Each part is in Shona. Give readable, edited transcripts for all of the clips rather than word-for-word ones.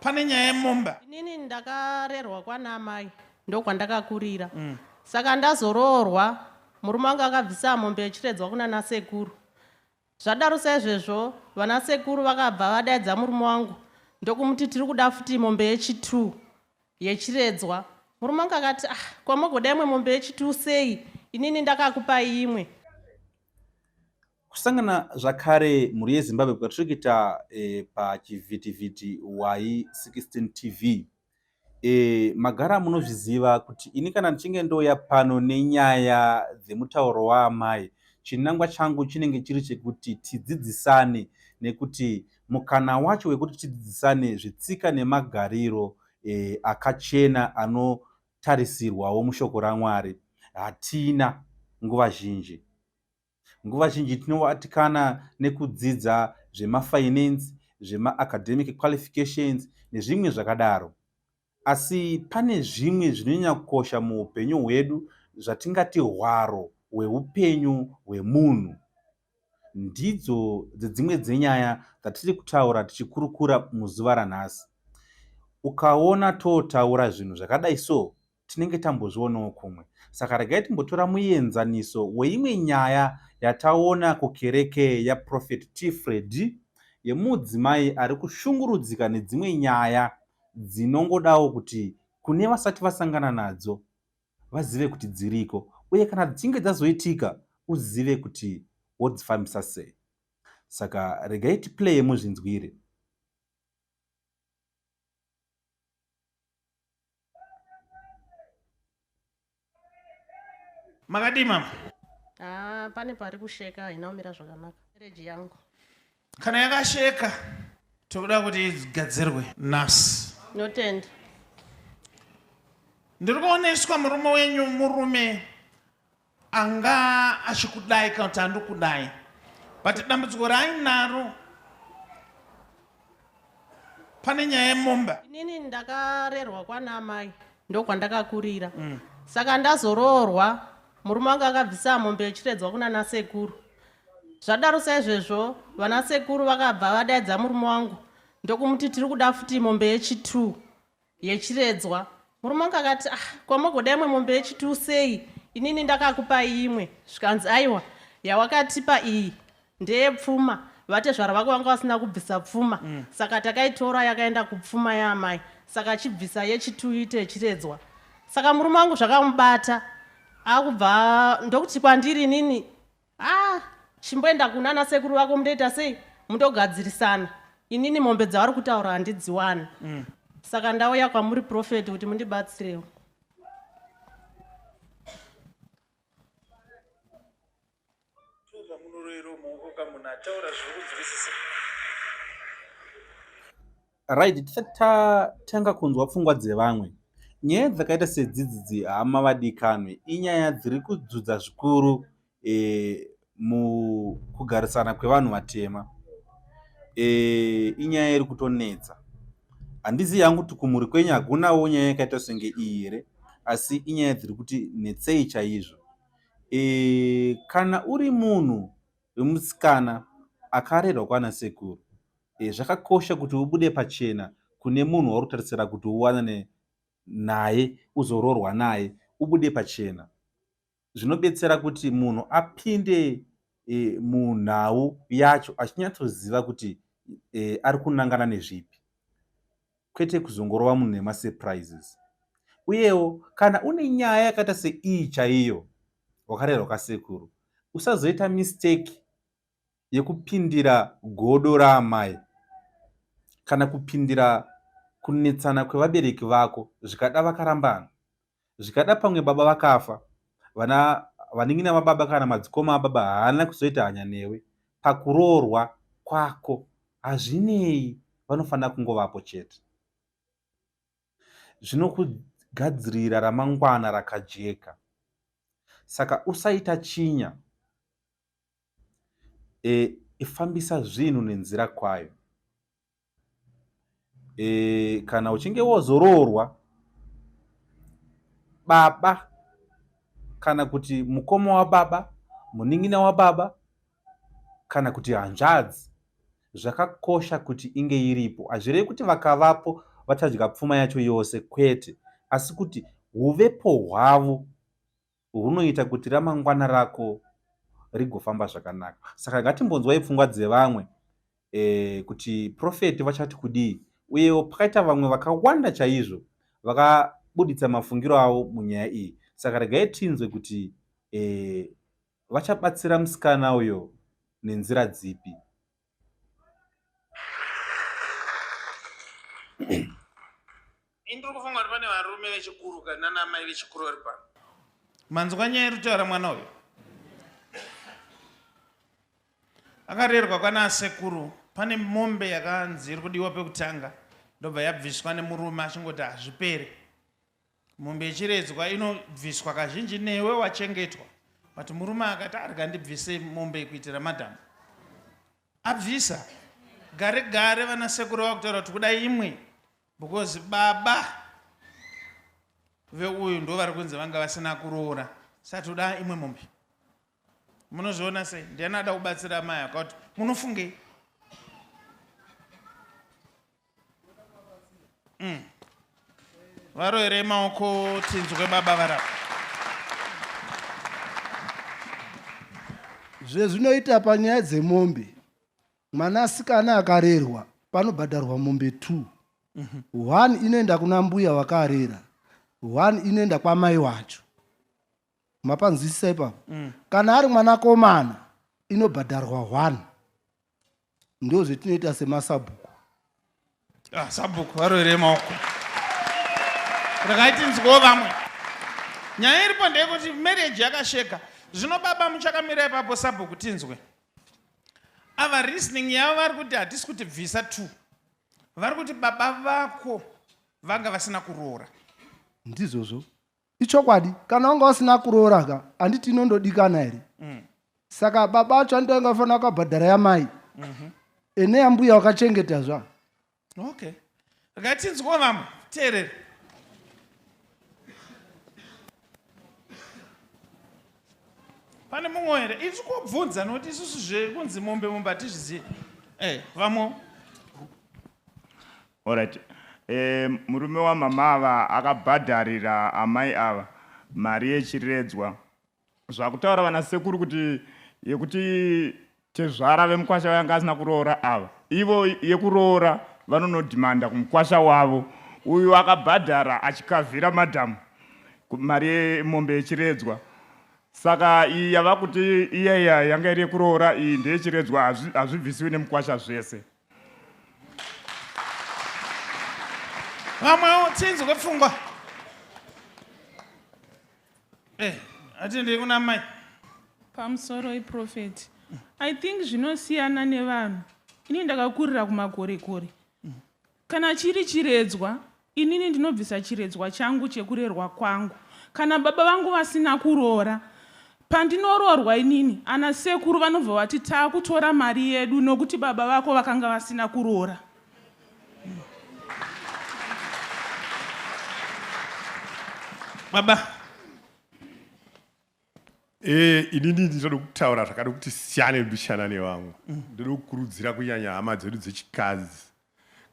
Pane nyaya yemombe. Inini ndakarerwa kwana amai ndokwandakakurira. Saka ndazoroorwa murume wangu akabvisa mombe yechiredzwa kuna nasekuru. Zvadaro saizvezvo vana sekuru vakabva vadaidza murume wangu ndokumuti tiri kuda futi mombe yechi2 yechiredzwa. Murume wangu akati ah, kwamogoda imwe mombe yechi2 sei inini ndakakupai imwe. Kusangana zvakare mhuri yeZimbabwe kwatiri kuita e, pachivhitivhiti Y16 TV. E, magara munozviziva kuti ini kana ndichinge ndouya pano nenyaya dzemutauro waamai, chinangwa changu chinenge chiri chekuti tidzidzisane nekuti mukana wacho wekuti tidzidzisane zvetsika nemagariro e, akachena anotarisirwawo mushoko raMwari hatina nguva zhinji. Nguva zhinji tinobatikana nekudzidza zvemafinance, zvemaacademic qualifications nezvimwe zvakadaro. Asi pane zvimwe zvinonyanya kukosha muupenyu hwedu zvatingati hwaro hweupenyu hwemunhu. Ndidzo dzedzimwe dzenyaya dzatiri kutaura tichikurukura muzuva ranhasi. Ukaona totaura zvinhu zvakadai so, tinenge tambozvionawo kumwe. Saka regai timbotora muenzaniso weimwe nyaya yataona kukereke yaProphet T Freddy yemudzimai ari kushungurudzika nedzimwe nyaya dzinongodawo kuti kune vasati vasangana nadzo vazive kuti dziriko uye kana dzichinge dzazoitika uzive kuti wodzifambisa sei. Saka regai tipleye muzvinzwire. Makadii mama? Ah, pane pari kusheka haina kumira zvakanaka. Marriage yangu. Kana yakasheka toda kuti igadzirwe nhasi. Notenda. Ndiri kuoneswa murume wenyu murume anga achikudai kana kuti andikudai but dambudziko raainaro pane nyaya yemombe. Inini ndakarerwa kwana amai ndokwandakakurira. Saka ndazoroorwa murume wangu akabvisa mombe yechiredzwa kuna nasekuru. Zvadaro saizvezvo vana sekuru vakabva vadaidza murume wangu ndokumuti tiri kuda futi mombe yechi2 yechiredzwa. Murume wangu akati ah, kwamogoda imwe mombe yechi2 sei inini ndakakupai imwe. Zvikanzi aiwa yawakatipa iyi ndeyepfuma vatezvara vako vanga vasina kubvisa pfuma. Saka takaitora yakaenda kupfuma yaamai saka chibvisa yechi2 iite yechiredzwa. Saka murume wangu zvakamubata akubva ndokuti kwandiri inini ah chimboenda kunana sekuru vako mundoita sei mundogadzirisana inini mombe dzavari kutaura handidziwani. Saka ndauya kwamuri prophet kuti mundibatsirewo. Right, tisati tatanga kunzwa pfungwa dzevamwe, nyaya dzakaita sedzidzidzi hama vadikanwi inyaya dziri kudzudza zvikuru e, mukugarisana kwevanhu vatema. E, inyaya iri kutonetsa. Handizivi hangu kuti kumhuri kwenyu hakunawo nyaya yakaita senge iyi here, asi inyaya dziri kuti netsei chaizvo. E, kana uri munhu wemusikana akarerwa kwana sekuru e, zvakakosha kuti ubude pachena kune munhu wauri kutarisira kuti uwanane naye uzoroorwa naye ubude pachena zvinobetsera kuti munhu apinde e, munhau yacho achinyatsoziva kuti e, ari kunangana nezvipi kwete kuzongorova munhu nemasurprises uyewo kana une nyaya yakaita seiyi chaiyo wakarerwa kasekuru usazoita mistake yekupindira godo raamai kana kupindira kunetsana kwevabereki vako zvikada vakarambana zvikada pamwe baba vakafa vana vanin'ina vababa kana madzikoma ababa haana kuzoita hanya newe pakuroorwa kwako hazvinei vanofanira kungovapo chete zvinokugadzirira ramangwana rakajeka saka usaita chinya e, ifambisa zvinhu nenzira kwayo e, kana uchinge wozoroorwa baba kana kuti mukoma wababa munin'ina wababa kana kuti hanzvadzi zvakakosha kuti inge iripo hazvirevi kuti vakavapo vachadya pfuma yacho yose kwete, asi kuti huvepo hwavo hunoita kuti ramangwana rako rigofamba zvakanaka. Saka ngatimbonzwai pfungwa dzevamwe e, kuti profeti vachati kudii uyewo pakaita vamwe vakawanda chaizvo vakabuditsa mafungiro avo munyaya iyi. Saka regai tinzwe kuti e, vachabatsira musikana uyo nenzira dzipi. Ini ndiri kufunga kuti pane varume vechikuru ka nana amai vechikuru vari pano. Manzwa nyaya iri kutaura mwana uyu? Akarerwa kwana asekuru, pane mombe yakanzi iri kudiwa pekutanga ndobva yabviswa nemurume achingoti hazvipere. Mombe yechiredzwa inobviswa kazhinji newe wachengetwa but murume akati arga ndibvise mombe kuitira madam. Abvisa gare gare vana sekuru vakutaura kuti kudai imwe because baba veuyu ndo vari kunzi vanga vasina kuroora sati uda imwe mombe. Munozviona sei? Ndiani ada kubatsira amai akati munofungei? Varoverei maoko tinzwe baba varapa. Zvezvinoita panyaya dzemombe, mwanasikana akarerwa panobhadharwa mombe 2. 1 inoenda kuna mbuya wakarera, 1 inoenda kwamai wacho. Mapanzwisisa ipapo? Kana ari mwanakomana inobhadharwa 1. Ndo zvetinoita semasabhuku. Ah, sabhuku varoverei maoko. Regai tinzwewo vamwe. Nyaya iripo ndeyekuti marriage yakasheka. Zvino baba muchakamira ipapo sabhuku tinzwe. Ava reasoning yavo vari kuti hatisi kuti bvisa 2. Vari kuti baba vako vanga vasina kuroora. Ndizvozvo. Ichokwadi, kana wanga usina kuroora ka, handiti inondodikana here? Saka baba acho anoti anga fanira akabhadhara yamai. Ene yambuya wakachengeta zva. Okay. Regai tinzwewo vamwe. Teerere. Pane mumwe here? Isu kubvunza nokuti isusu zvekunzi mombe mombe hatizvizivi. Vamwe. Alright. Murume wamama ava akabhadharira amai ava mari yechiredzwa. Zvakutaura vana sekuru kuti yekuti tezvara vemukwasha vanga asina kuroora ava. Ivo yekuroora vanonodhimanda kumukwasha wavo. Uyu akabhadhara achikavhira madam mari yemombe yechiredzwa. Saka iyi yava kuti iya iya yanga iri yekuroora iyi ndeyechiredzwa hazvibvisiwi nemukwasha zvese. Vamwewo tinzwe pfungwa. Atendei kuna mai. Pamusoro iprofeti. I think zvinosiyana nevanhu. Ini ndakakurira kumakore kore. Kana chiri chiredzwa, inini ndinobvisa chiredzwa changu chekurerwa kwangu. Kana baba vangu vasina kuroora, pandinoroorwa inini, ana sekuru vanobva vati taakutora mari yedu nokuti baba vako vakanga vasina kuroora. Baba. Inini ndinoda kutaura zvakada kuti siyane mbichana nevamwe. Ndinoda kukurudzira kunyanya hama dzedu dzechikadzi.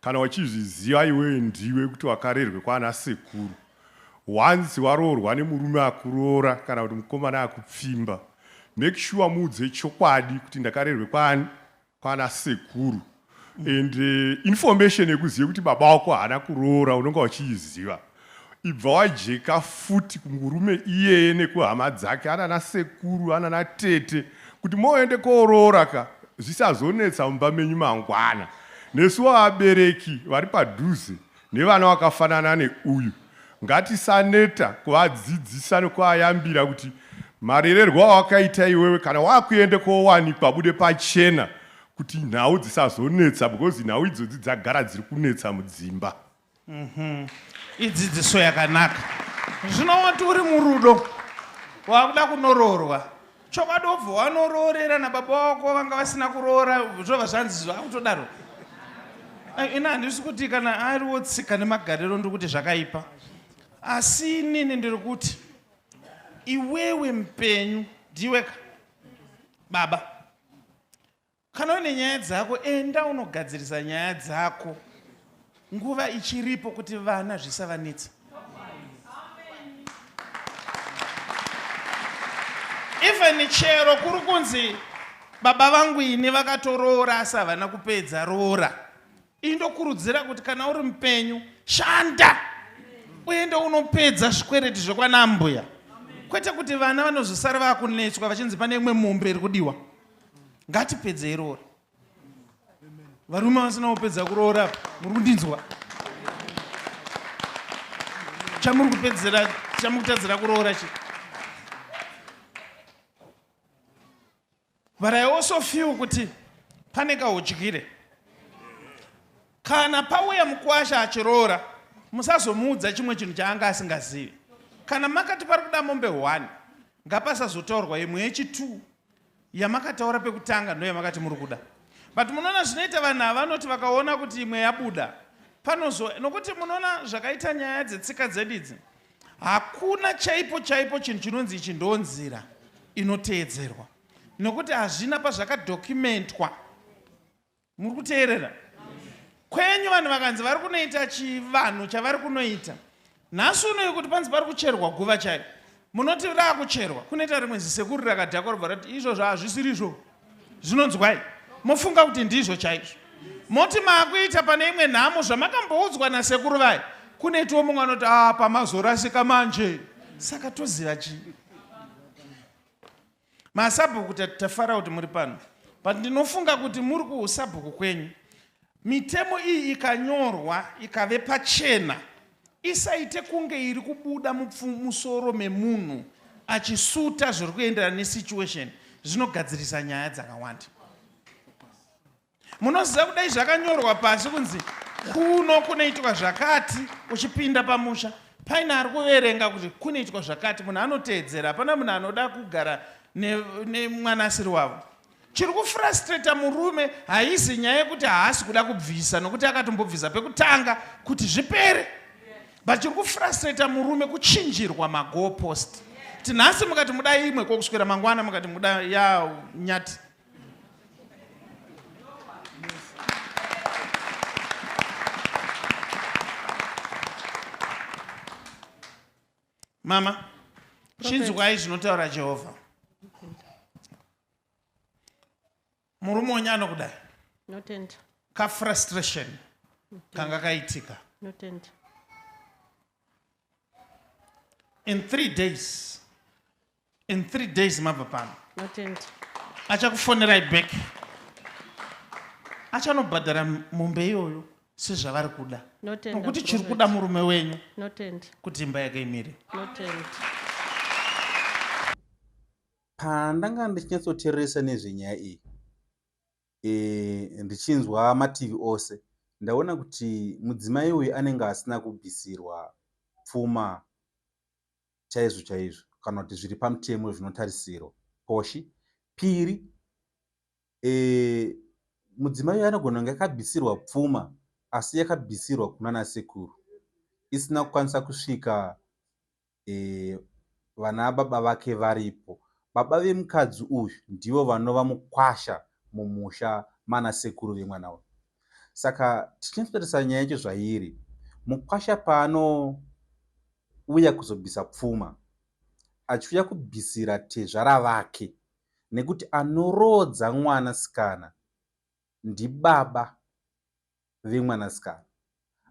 Kana uchizviziva iwewe ndiwe kuti wakarerwe kwana sekuru. Once waroorwa nemurume akuroora kana kuti mukomana akupfimba, make sure muudze chokwadi kuti ndakarerwe kwani kwana sekuru. And information yekuziva kuti baba wako haana kuroora unonga uchiiziva. Ibva wajeka futi kumurume iyeye nekuhama dzake anana sekuru anana tete kuti moende kooroora ka zvisazonetsa mumba menyu mangwana. Nesu vabereki vari padhuze nevana vakafanana neuyu ngatisaneta kuvadzidzisa nekuayambira kuti marererwo awakaita iwewe kana wakuende kowanikwa bude pachena kuti nhau dzisazonetsa because nhau idzodzi dzagara dziri kunetsa mudzimba. Idzidziso yakanaka. Zvino wati uri murudo wakuda kunoroorwa, chokwadi wobva wanoroorera nababa wako vanga vasina kuroora, zvobva zvanzi zvakutodaro. Ini handisi kuti kana ariwo tsika nemagariro ndiri kuti zvakaipa, asi inini ndiri kuti iwewe mupenyu ndiweka baba. Kana uine nyaya dzako enda unogadzirisa nyaya dzako. Nguva ichiripo kuti vana zvisavanetsa. Even chero kuri kunzi baba vangu ini vakatoroora asi havana kupedza roora. Indokurudzira kuti kana uri mupenyu shanda uende unopedza zvikwereti zvekwana ambuya kwete kuti vana vanozosara vakunetswa vachinzi pane imwe mombe iri kudiwa. Ngatipedzei roora. Varume vasina kupedza kuroora muri kundinzwa? Chamuri kupedzera chamuri kutadzira kuroora chi? But I also feel kuti pane kahudyire. Kana pauya mukwasha achiroora, musazomuudza chimwe chinhu chaanga asingazivi. Kana makati pari kuda mombe 1, ngapasazotaurwa imwe yechi2 yamakataura pekutanga ndo yamakati muri kuda. But munoona zvinoita vanhu ava vanoti vakaona kuti imwe yabuda panozo nokuti munoona zvakaita nyaya dzetsika dzedu idzi Hakuna chaipo chaipo chinhu chinonzi ichi ndonzira inoteedzerwa nokuti hazvina pazvakadhokimentwa. Muri kuteerera? Kwenyu vanhu vakanzi vari kunoita chivanhu chavari kunoita nhasi unoyo kuti panzi pari kucherwa guva chairo munoti raakucherwa kunoita rimwe zisekuru rakadhakwa robva rati izvozvo hazvisirizvo zvinonzwai mofunga kuti ndizvo chaizvo moti maakuita pane imwe nhamo zvamakamboudzwa nasekuru vaye kunoitiwo mumwe anoti a ah, pamazorasika manje saka toziva chii masabhuku tafara kuti muri pano but ndinofunga kuti muri kuusabhuku kwenyu Mitemo iyi ikanyorwa ikave pachena isaite kunge iri kubuda mumusoro memunhu achisuta zviri kuenderana nesituation zvinogadzirisa nyaya dzakawanda. Munoziva kudai zvakanyorwa pasi kunzi kuno kunoitwa zvakati uchipinda pamusha paine ari kuverenga kuti kunoitwa zvakati munhu anoteedzera hapana munhu anoda kugara nemwana asiri wavo Chiri kufrustrata murume haizi nyaya yekuti haasi kuda kubvisa nokuti akatombobvisa pekutanga kuti zvipere but chiri kufrustrata murume kuchinjirwa magoalpost ti nhasi mukati muda imwe ko kuswera mangwana mukati muda ya nyati mama chinzwai zvinotaura jehovha murume wenyu anokudai Notenda. kafrustration kanga kaitika Notenda. in three days in three days mabva pano Notenda. achakufonerai back achanobhadhara mombe iyoyo sezvavari kuda Notenda, nokuti chiri Prophet. kuda murume wenyu Notenda. kuti imba yake imire Notenda. Pandanga ndichinyatsotereresa nezvenyaya iyi e, ndichinzwa mativi ose, ndaona kuti mudzimai uyu anenge asina kubvisirwa pfuma chaizvo chaizvo kana kuti zviri pamutemo zvinotarisirwa. Poshi piri e, mudzimai uyu anogona kunge akabvisirwa pfuma asi yakabvisirwa kunana sekuru isina kukwanisa kusvika e, vana baba vake varipo. Baba vemukadzi uyu ndivo vanova mukwasha mumusha mana sekuru vemwana uyu. Saka tichinyatsotarisa nyaya yacho zvairi, mukwasha paanouya kuzobvisa pfuma, achiuya kubvisira tezvara vake nekuti anoroodza mwanasikana ndibaba vemwanasikana.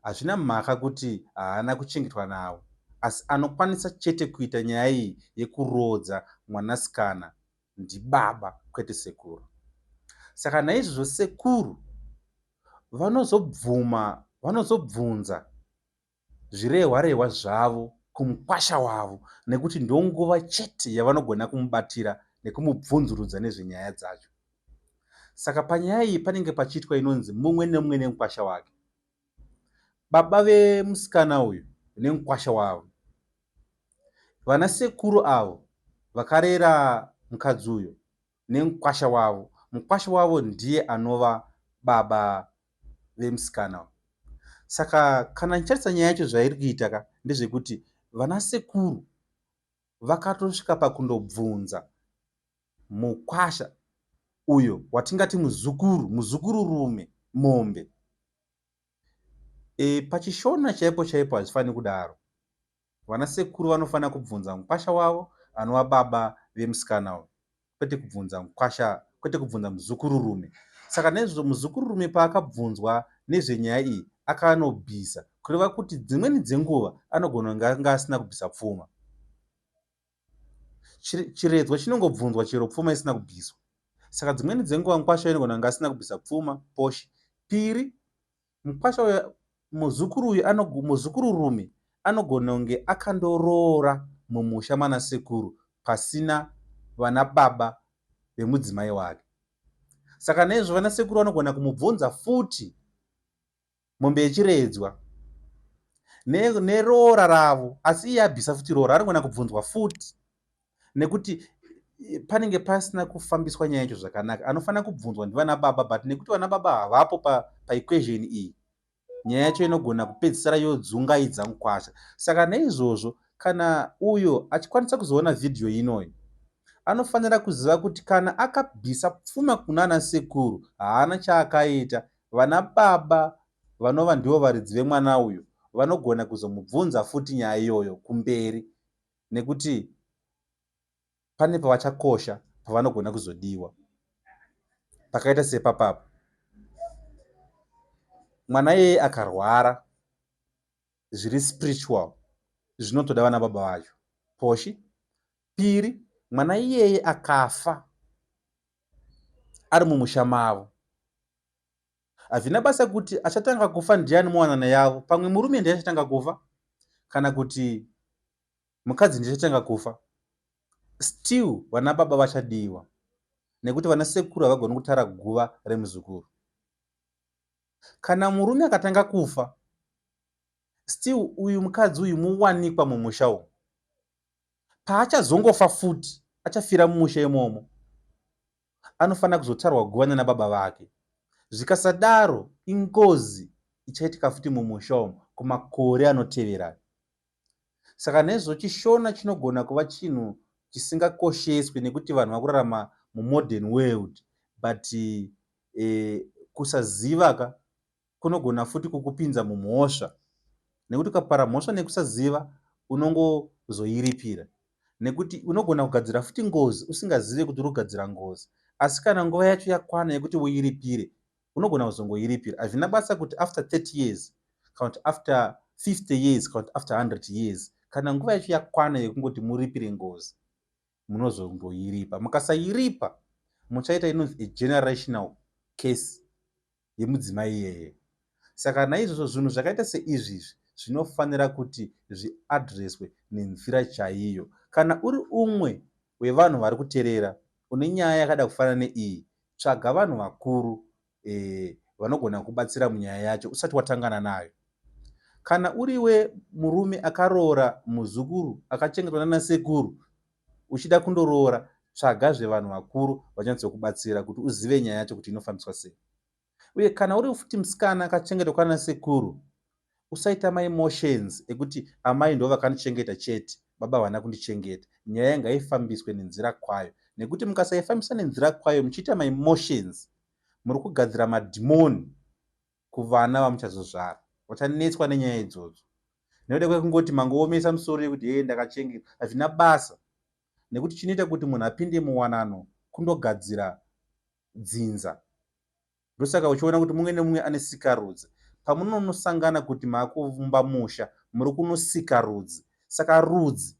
Hazvina mhaka kuti haana kuchengetwa navo asi anokwanisa chete kuita nyaya iyi yekuroodza mwanasikana ndibaba kwete sekuru. Saka naizvozvo sekuru vanozobvuma vanozobvunza zvirehwa-rehwa zvavo kumukwasha wavo nekuti ndonguva chete yavanogona kumubatira nekumubvunzurudza nezvenyaya dzacho. Saka panyaya iyi panenge pachiitwa inonzi mumwe nemumwe nemukwasha wake. Baba vemusikana uyu nemukwasha wavo. Vana sekuru avo vakarera mukadzi uyu nemukwasha wavo. Mukwasha wavo ndiye anova baba vemusikana uyu. Saka kana ndichitarisa nyaya yacho zvairi kuita ka ndezvekuti vana sekuru vakatosvika pakundobvunza mukwasha uyo watingati muzukuru, muzukururume mombe. E, pachishona chaipo chaipo hazvifaniri kudaro. Vana sekuru vanofanira kubvunza mukwasha wavo anova baba vemusikana uyu kwete kubvunza mukwasha kwete kubvunza muzukururume. Saka naizvozvo muzukururume paakabvunzwa nezvenyaya iyi akanobvisa kureva kuti dzimweni dzenguva anogona kunge anga asina kubvisa pfuma. Chiredzwa chinongobvunzwa chero pfuma isina kubviswa. Saka dzimweni dzenguva mukwasha anogona kunge asina kubvisa pfuma poshi. Piri, Mukwasha uyu muzukuru uyu muzukururume anogona kunge akandoroora mumusha mana sekuru pasina vana baba vemudzimai wake. Saka naizvo vana sekuru vanogona kumubvunza futi mombe yechiredzwa neroora ravo asi iye abvisa futi roora anogona kubvunzwa futi nekuti panenge pasina kufambiswa nyaya yacho zvakanaka. Anofanira kubvunzwa ndivana baba but nekuti vana baba havapo paequation pa iyi nyaya yacho inogona kupedzisira yodzungaidza mukwasha. Saka naizvozvo kana uyo achikwanisa kuzoona vhidhiyo inoyi anofanira kuziva kuti kana akabvisa pfuma kunana sekuru haana chaakaita vana baba vanova ndivo varidzi vemwana uyu vanogona kuzomubvunza futi nyaya iyoyo kumberi nekuti pane pavachakosha pavanogona kuzodiwa pakaita sepapapo mwana iyeye akarwara zviri spiritual zvinotoda vana baba vacho poshi piri mwana iyeye akafa ari mumusha mavo Hazvina basa kuti achatanga kufa ndiani muwanano yavo, pamwe murume ndiye achatanga kufa kana kuti mukadzi ndiye achatanga kufa. Still vana baba vachadiwa nekuti vana sekuru havagoni kutara guva remuzukuru. Kana murume akatanga kufa still uyu mukadzi uyu muwanikwa mumusha umu. Paachazongofa futi achafira mumusha imomo. Anofanira kuzotarwa guva nana baba vake. Zvikasadaro ingozi ichaitika futi mumusha umu kumakore anotevera. Saka naizvozvo chiShona chinogona kuva chinhu chisingakosheswi nekuti vanhu vakurarama mumodern world but eh, kusaziva ka kunogona futi kukupinza mumhosva nekuti ukapara mhosva nekusaziva unongozoiripira nekuti unogona kugadzira futi ngozi usingazive kuti uri kugadzira ngozi asi kana nguva yacho yakwana yekuti uiripire unogona kuzongoiripira hazvina basa kuti after 30 years kana kuti after 50 years kana kuti after 100 years kana nguva yacho yakwana yekungoti muripire ngozi munozongoiripa mukasairipa muchaita inonzi a generational case yemudzimai iyeye. Saka naizvozvo zvinhu zvakaita seizvi izvi zvinofanira kuti zviadreswe nenzira chaiyo. Kana uri umwe wevanhu vari kuterera une nyaya yakada kufanana neiyi, tsvaga vanhu vakuru e, vanogona kubatsira munyaya yacho usati watangana nayo. Kana uriwe murume akaroora muzukuru akachengetwa nanasekuru uchida kundoroora tsvaga zvevanhu vakuru vachanyatsokubatsira kuti uzive nyaya yacho kuti inofambiswa sei. Uye kana uri futi musikana akachengetwa kwana sekuru usaita maemotions ekuti amai ndo vakandichengeta chete baba havana kundichengeta. Nyaya ngaifambiswe nenzira kwayo nekuti mukasaifambisa nenzira kwayo muchiita maemotions muri kugadzira madhimoni kuvana vamuchazozvara vachanetswa nenyaya idzodzo nekuda kwekungoti mangoomesa musoro yekuti hee ndakachengetwa hazvina basa nekuti chinoita kuti munhu apinde muwanano kundogadzira dzinza ndosaka uchiona kuti mumwe nemumwe ane sikarudzi pamunonosangana kuti maakuvumba musha muri kunosika rudzi saka rudzi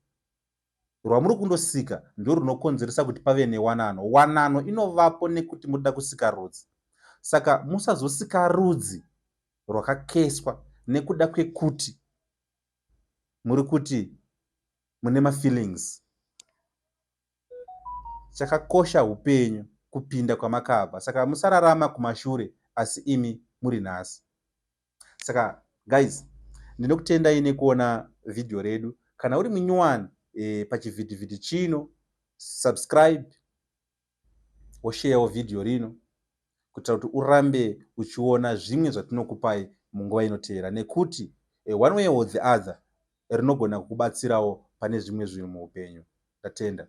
rwamuri kundosika ndorunokonzeresa kuti pave newanano. Wanano inovapo nekuti munoda kusika rudzi. Saka musazosika rudzi rwakakeswa nekuda kwekuti muri kuti mune mafeelings. Chakakosha upenyu kupinda kwamakabva. Saka musararama kumashure asi imi muri nhasi. Saka guys, ndinokutendai nekuona video redu. Kana uri munyowani e, pachivhitivhiti chino, subscribe wosheyawo video rino kuitira kuti urambe uchiona zvimwe zvatinokupai munguva inotevera nekuti e, one way or the other rinogona kukubatsirawo pane zvimwe zvinhu muupenyu. Ndatenda.